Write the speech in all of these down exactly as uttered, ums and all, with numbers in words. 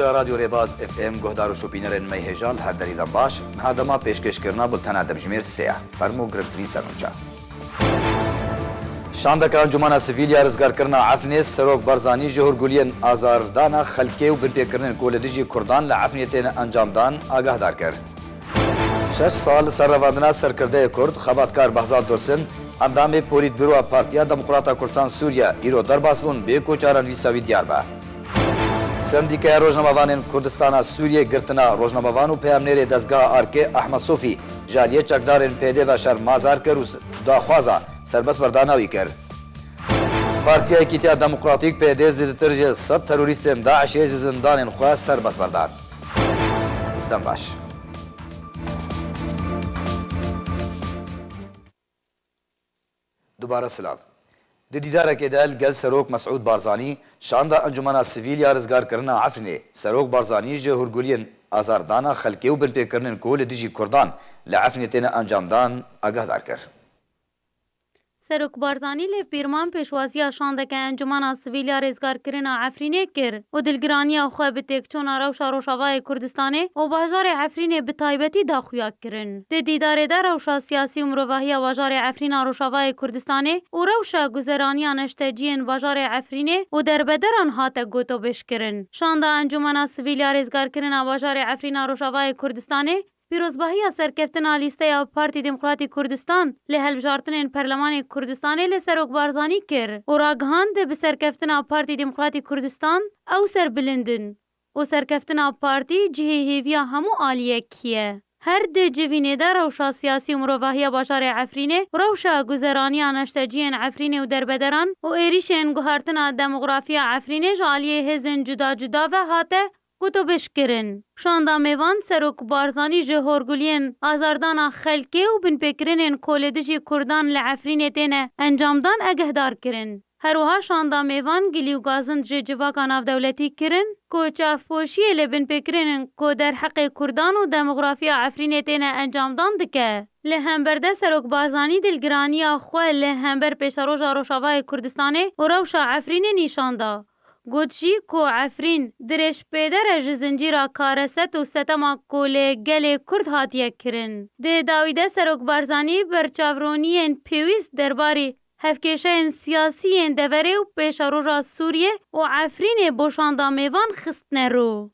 Radyo Rêbaz F M guhdar û şopînerên me hêja li her derî dem baş. Niha dema pêşkêşkirina bultena demjimêr sê ye. Fermo girîngtirîn sernûçe. Şandeka Encûmena Sivîl ya Rizgarkirina Efrînê Serok Barzanî ji hûrguliyên azardana xelkê û binpêkirinên ku li dijî Kurdan li Efrînê têne encamdan agahdar kir. Şeş sal li ser revandina serkirdeyê Kurd, xebatkar Behzad Dursin, endamê Polîtbûroya Partiya Demokrata Kurdistan Sûriye, îro derbas bûn, bê ku çarenivîsa wî diyar be. Sendîkaya Rojnamevanên Kurdistana Sûriyê girtina rojnamevan û peyamnêrê dezgeha Arkê Ehmed Sofî ji aliyê çekdarên P D ve şermazar kir û s-, daxwaza serbestberdana wî kir. Partiya Yekîtiya Demokratîk, P D, zêdetir ji sed terorîstên DAIŞ'ê ji zindanên xwe serbest berdan. Dem baş. Dubare silav. Di dîdarekê de li gel Serok Mesûd Barzanî, şanda Encûmena Sivîl ya Rizgarkirina Efrînê, Serok Barzanî ji hûrguliyên azardana xelkê û binpêkirinên ku li dijî Kurdan li Efrînê têne encamdan, agahdar kir. Serok Barzanî li Pîrman pêşwaziya şandeke Encûmena Sivîl ya Rêzgarkirina Efrînê kir û dilgiraniya xwe bi têkçûna rewşa Rojavayê Kurdistanê û bajarê Efrînê bi taybetî daxuya kirin. Di dîdarê de rewşa siyasî û mirovahiya bajarê Efrîna Rojavayê Kurdistanê û rewşa guzeraniya neşteciyên bajarê Efrînê û derbederan hate gotobêjkirin. Şanda Encûmena Sivîl ya Rêzgarkirina Bajarê Efrîna Rojavayê Kurdistanê, pîrozbahiya serkeftina lîsteya Partî Demokratîk Kurdistan li hilbijartinên Perlemanê Kurdistanê li Serok Barzanî kir û ragihand, bi serkeftina Partî Demokratîk Kurdistan ew serbilind in û serkeftina partî cihê hêviya hemû aliyekî ye. Her di civînê de rewşa siyasî û mirovahiya bajarê Efrînê, rewşa guzeraniya neşteciyên Efrînê û derbederan û êrîşên guhertina demografiya Efrînê ji aliyê hêzên cuda cuda ve hate gotobêjkirin. Şanda mêvan Serok Barzanî ji horguliyên azardana xelkê û binpêkirinên ku li dijî Kurdan li Efrînê têne encamdan egehdar kirin. Her wiha şanda mêvan gilî û gazind ji civaka navdewletî kirin ku çavpoşiyê li binpêkirinên ku derheqê Kurdan û demografiya Efrînê têne encamdan dike. Li hember de Serok Barzanî dilgiraniya xwe li hember pêşeroja Rojavayê Kurdistanê û rewşa Efrînê nîşan da. Got jî ku Efrîn dirêjpêder e ji zincîra kareset û setema ku li gelê Kurd hatiye kirin. Di dawî de Serok Barzanî berçavroniyên pêwîst derbarê hevkêşeyên siyasî yên deverê û pêşeroja Sûriyê û Efrînê bo şanda mêvan xistine ro.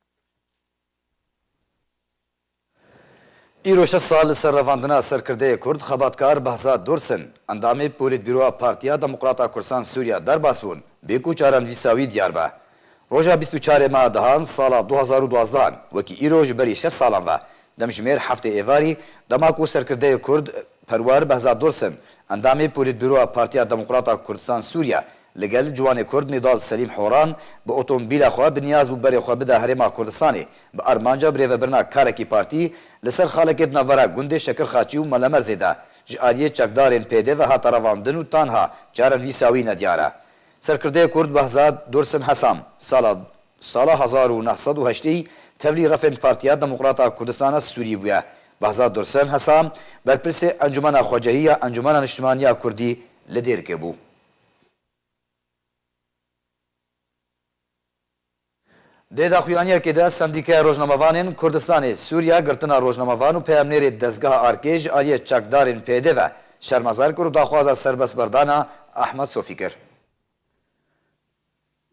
Îro şeş sal li ser revandina serkirdeyê Kurd, xebatkar Behzad Dursin, endamê Polîtbîroya Partiya Demokrata Kurdistan Sûriye derbas bûn, bê ku çarenivîsa wî diyar be. Roja bîst û çarê meha dehan sala du hazar û duwazdeh, wekî îro ji berî şeş salan ve, demjimêr heftê êvarî, dema ku serkirdeyê Kurd Perwer Behzad Dursin, endamê Polîtbîroya Partiya Demokrata Kurdistan Sûriye, li gel ciwanê Kurd Nîdal Selîm Horan bi otomobîla xwe bi niyaz bû berê xwe bide Herêma Kurdistanê, bi armanca birêvebirina karekî partî li ser xalekê di navbera gundê Şekirxaçî û Melemerzê de ji aliyê çekdarên P D ve hate revandin û tanha çarenivîsa wî nediyar e. Serkirdeyê Kurd Behzad Dursin Hesam sala, sala hezar û neh sed û heştê tevlî refên Partiya Demokrata Kurdistana Sûrî bûye. Behzad Dursin Hesam berpirsê Encûmena Xwecehî ya Encûmena Niştimanî ya Kurdî li Dêrikê bû. Di daxuyaniyekê de Sendîkaya Rojnamevanên Kurdistanê Sûriye girtina rojnamevan û peyamnêrê dezgeha Arkê ji aliyê çekdarên P D ve şermezar kir û daxwaza serbestberdana Ehmed Sofî kir.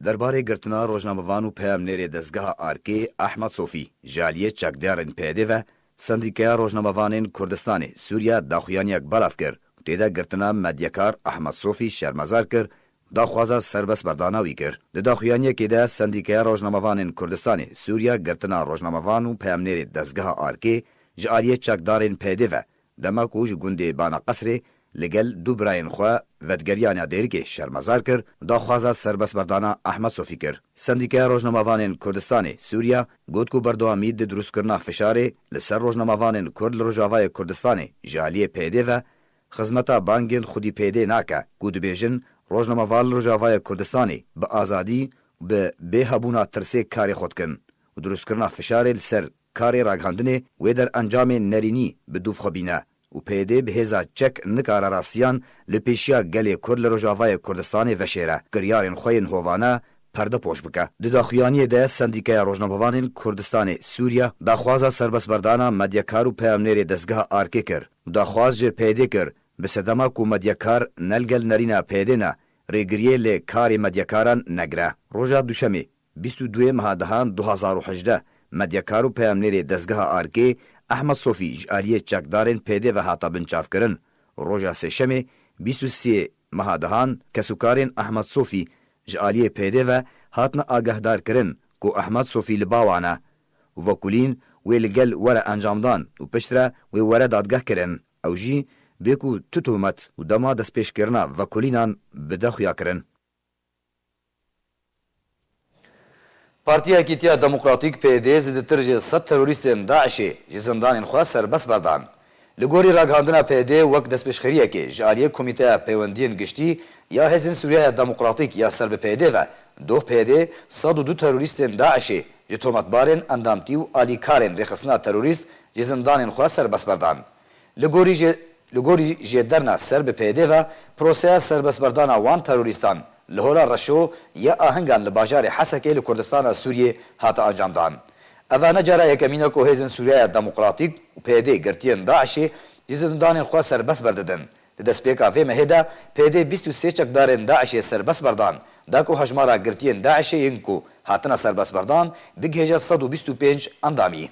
Derbarê girtina rojnamevan û peyamnêrê dezgeha Arkê Ehmed Sofî ji aliyê çekdarên P D ve Sendîkaya Rojnamevanên Kurdistanê Sûriye daxuyaniyek belav kir û tê de girtina medyekar Ehmed Sofî şermezar kir, daxwaza serbestberdana wî kir. Di daxuyaniyekê de Sendîkaya Rojnamevanên Kurdistanê Sûriye girtina rojnamevan û peyamnêrê dezgeha Arkê ji aliyê çekdarên P D ve, dema ku ji gundê Bana Qesrê li gel du birayên xwe vedigeriya Dêrikê şermezar kir, daxwaza serbestberdana Ehmed Sofî kir. Sendîkaya Rojnamevanên Kurdistanê Sûriye got ku berdewamî di dirustkirina fişarê li ser rojnamevanên Kurd li Rojavayê Kurdistanê ji aliyê P D ve xizmeta bangên xwedî P D nake ku dibêjin rojnamevan li Rojavayê Kurdistanê bi azadî, bi bêhebûna tirsê karê xwe dikin û dirustkirina fişarê li ser karê ragihandinê wê derencamên nerînî bi dûv xwe bîne û P D bi hêza çek nikare rastiyan li pêşiya gelê Kurd li Rojavayê Kurdistanê veşêre. Kiryarên xwe yên hovane perdepoş bike. Di daxuyaniyê de Sendîkeya Rojnamevanên Kurdistanê Sûriye daxwaza serbestberdana medyakar û peyamnêrê dezgeha Arkê kir û daxwaz ji P Y D'ê kir, bi sedema ku medyakar ne li gel nerîna P Y D'ê ne, rêgiriyê li karê medyakaran negire. Roja Duşemê, bîst û duyê meha dehan du hazar û hejdeh, medyakar û peyamnêrê dezgeha Arkê Ehmed Sofî ji aliyê çekdarên P Y D'ê ve hate binçavkirin. Roja Sêşemê, bîst û sê meha dehan, kesûkarên Ehmed Sofî ji aliyê P Y D'ê ve hatine agahdarkirin ku Ehmed Sofî li ba wan e û vekulîn wê li gel were encamdan û piştre wê were dadgehkirin. Ew jî bê ku tu tohmet û dema destpêşkirina vekulînan bide xuyakirin. Partiya Yekîtiya Demokratîk, P Y D, zêdetir ji sed terorîstên DAIŞê ji zindanên xwe serbest berdan. Li gorî ragihandina P Y D wek destpêşxeriyekê ji aliyê Komîteya Peywendiyên Giştî ya Hêzên Sûriyeya Demokratîk ya ser bi P Y D ve, doh P Y D sed û du terorîstên DAIŞê ji tometbarên endamtî û alîkarên rêxistina terorîst ji zindanên xwe serbest berdan. Li gorî jê, li gorî jêderna ser bi P Y D ve, proseya serbestberdana wan terorîstan li Hora Reşo ya Ahingan li bajarê Hesekê li Kurdistana Sûriyê hate encamdan. Eva ne cara yekemîn e ku Hêzên Sûriyeya Demokratîk û P Y D girtiyên DAIŞê ji zindanên xwe serbest berdidin. Di destpêka vê mehê de P Y D bîst û sê çekdarên DAIŞê serbest berdan, da ku hejmara girtiyên DAIŞê yên ku hatine serbestberdan bigihêje sed û bîst û pênc endamî.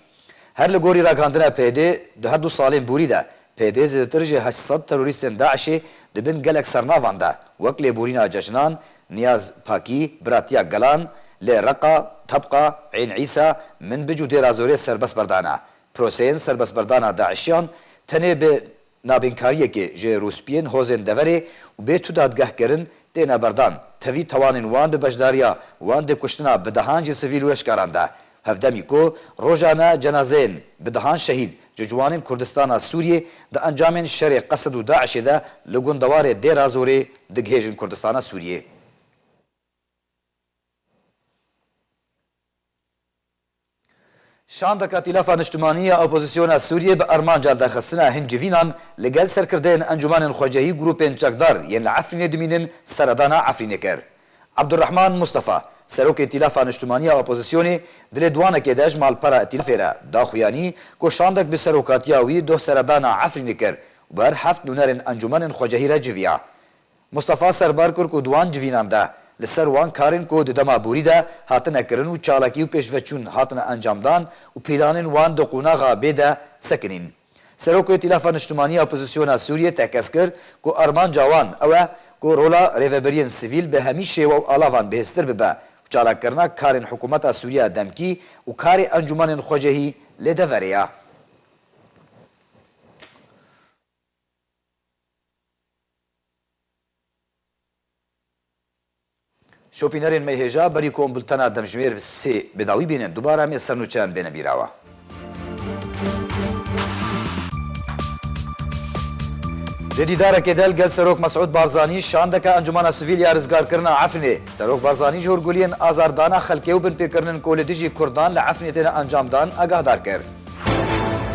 Her li gorî ragihandina P Y D, di her du salên borî de P Y D zêdetir ji heşt sed terorîstên DAIŞê di bin gelek sernavan de, wek lêborîna Cejnan, Niyaz Pakî, Biratiya Gelan, Lê Reqa, Tebqa, Eyn Îsa, Minbic û Dêra Zorê serbest berdane. Proseyên serbestberdana DAIŞiyan tenê bi nabînkariyekê ji rûspiyên hozên deverê û bê tu dadgehkirin têne berdan, tevî tewanên wan bi beşdariya wan di kuştina bi dehan ji sivîl û leşkeran de, hevdemî ku rojane cenazeyên bi dehan şehîd ji ciwanên Kurdistana Sûriyê di encamên şerê Qesed û DAIŞê de li gundewarê Dêra Zorê digihêjin Kurdistana Sûriyê. Şandeka Tîlafa Niştimanî ya Opozisyona Sûriyê bi armanca derxistina hin civînan li gel serkirdeyên encûmenên xwecehî grûpên çekdar yên li Efrînê dimînin seredana Efrînê kir. Abdurrahman Mustafa, serokê Tîlafa Niştimanî ya Opozisyonê, di lêdwanekê de ji malpera Îtîlafê re da xuyanî ku şandek bi serokatiya wî doh seredana Efrînê kir û bi her heft nûnerên encûmenên xwecehî re civiya. Mustafa serbar kir ku di wan civînan de li ser wan karên ku di dema borî de hatine kirin û çalakî û pêşveçûn hatine encamdan û pîlanên wan di qonaxa bê de sekinîn. Serokê Îtîlafa Niştimanî ya Opozisyona Sûriyê tekez kir ku armanca wan ew e ku rola rêveberiyên sivîl bi hemî şêwe û alavan bihêztir bibe û çalakkirina karên hikûmeta Sûriya demkî û karê encûmenên xwecehî li deverê ye. Şopînerên me hêja, berî ku em bultena demjimêr sê bi dawî bînin, dubara em ê sernûçeyan bêne bîra we. Di dîdarekê de li gel Serok Mesûd Barzanî şandeke Encûmena Sivîl ya Rizgarkirina Efrînê, Serok Barzanî ji hûrguliyên azardana xelkê û binpêkirinên ku li dijî Kurdan li Efrînê têne encamdan agahdar kir.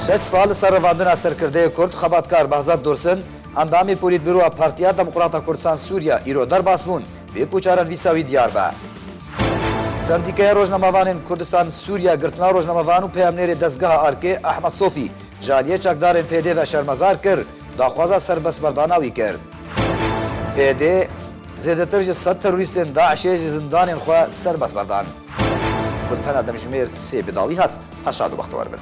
Şeş sal li ser revandina serkirdeyê Kurd xebatkar Behzat Dursun, endamê Polîtbûroya Partiya Demokrata Kurdistan Sûriye îro derbas bûn, bê ku çarenivîsa wî diyar be. Sendîkeya Rojnamevanên Kurdistan Sûriye girtina rojnamevan û peyamnêrê dezgeha Arkê Ehmed Sofî ji aliyê çekdarên P Y D ve şermezar kir, daxwaza serbestberdana wî kir. P Y D zêdetir ji sed terorîstên DAIŞê ji zindanên xwe serbest berdan. Bultena demjimêr sê bi dawî hat, her şad û bextewar bin.